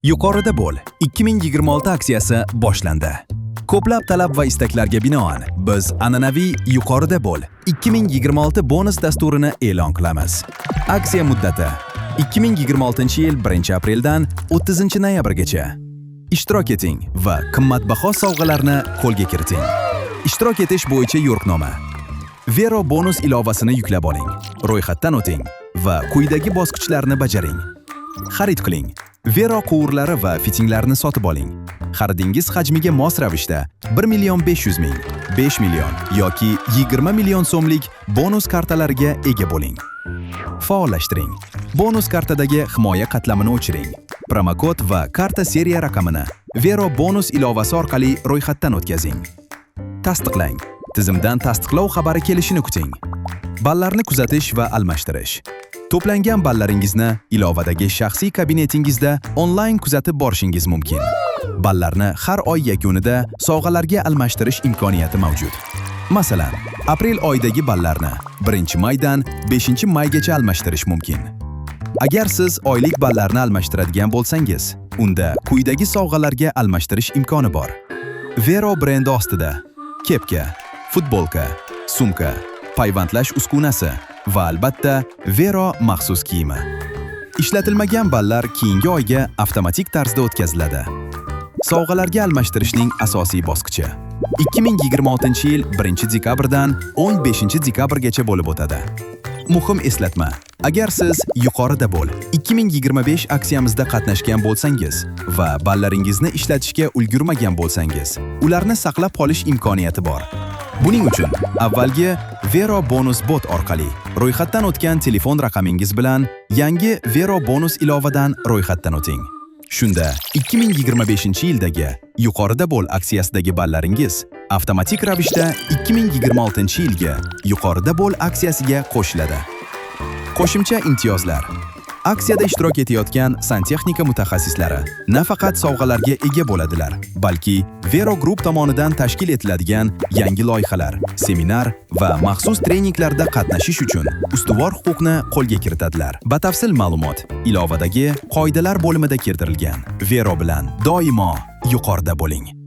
Yuqorida bo'l 2026 aksiyasi boshlandi. Ko'plab talab va istaklarga binoan biz an'anaviy Yuqorida bo'l 2026 bonus dasturini e'lon qilamiz. Aksiya muddati 2026-yil 1-apreldan 30 noyabrgacha. Ishtirok eting va qimmatbaho sovg'alarni qo'lga kiriting. Ishtirok etish bo'yicha yo'riqnoma. Vero bonus ilovasini yuklab oling. Ro'yxatdan o'ting va quyidagi bosqichlarni bajaring. Xarid qiling. Vero quvurlari va fitinglarni sotib oling. Xaridingiz hajmiga mos ravishda 1 million 500 ming, 5 million yoki 20 million so'mlik bonus kartalariga ega bo'ling. Faollashtiring. Bonus kartadagi himoya qatlamini o'chiring. Promokod va karta seriya raqamini Vero bonus ilovasi orqali ro'yxatdan o'tkazing. Tasdiqlang. Tizimdan tasdiqlov xabari kelishini kuting. Ballarni kuzatish va almashtirish. To'plangan ballaringizni ilovadagi shaxsiy kabinetingizda onlayn kuzatib borishingiz mumkin. Ballarni har oy yakunida sovg'alarga almashtirish imkoniyati mavjud. Masalan, aprel oyidagi ballarni 1 maydan 5 maygacha almashtirish mumkin. Agar siz oylik ballarni almashtiradigan bo'lsangiz, unda quyidagi sovg'alarga almashtirish imkoni bor. Vero brendi ostida kepka, futbolka, sumka, payvandlash uskunasi va albatta Vero maxsus kiyimi. Ishlatilmagan ballar keyingi oyga avtomatik tarzda o'tkaziladi. Sovg'alarga almashtirishning asosiy bosqichi 2026-yil 1 dekabrdan 15 dekabrgacha bo'lib o'tadi. Muhim eslatma: agar siz Yuqorida bo'l 2025 aksiyamizda qatnashgan bo'lsangiz va ballaringizni ishlatishga ulgurmagan bo'lsangiz, ularni saqlab qolish imkoniyati bor. Buning uchun avvalgi Vero bonus bot orqali ro'yxatdan o'tgan telefon raqamingiz bilan yangi Vero bonus ilovadan ro'yxatdan o'ting. Shunda 2025-yildagi Yuqorida bo'l aksiyasidagi ballaringiz avtomatik ravishda 2026-yilgi Yuqorida bo'l aksiyasiga qo'shiladi. Qo'shimcha imtiyozlar. Aksiyada ishtirok etayotgan santexnika mutaxassislari nafaqat sovg'alarga ega bo'ladilar, balki Vero Group tomonidan tashkil etiladigan yangi loyihalar, seminar va maxsus treninglarda qatnashish uchun ustuvor huquqni qo'lga kiritadilar. Batafsil ma'lumot ilovadagi qoidalar bo'limida keltirilgan. Vero bilan doimo yuqorida bo'ling.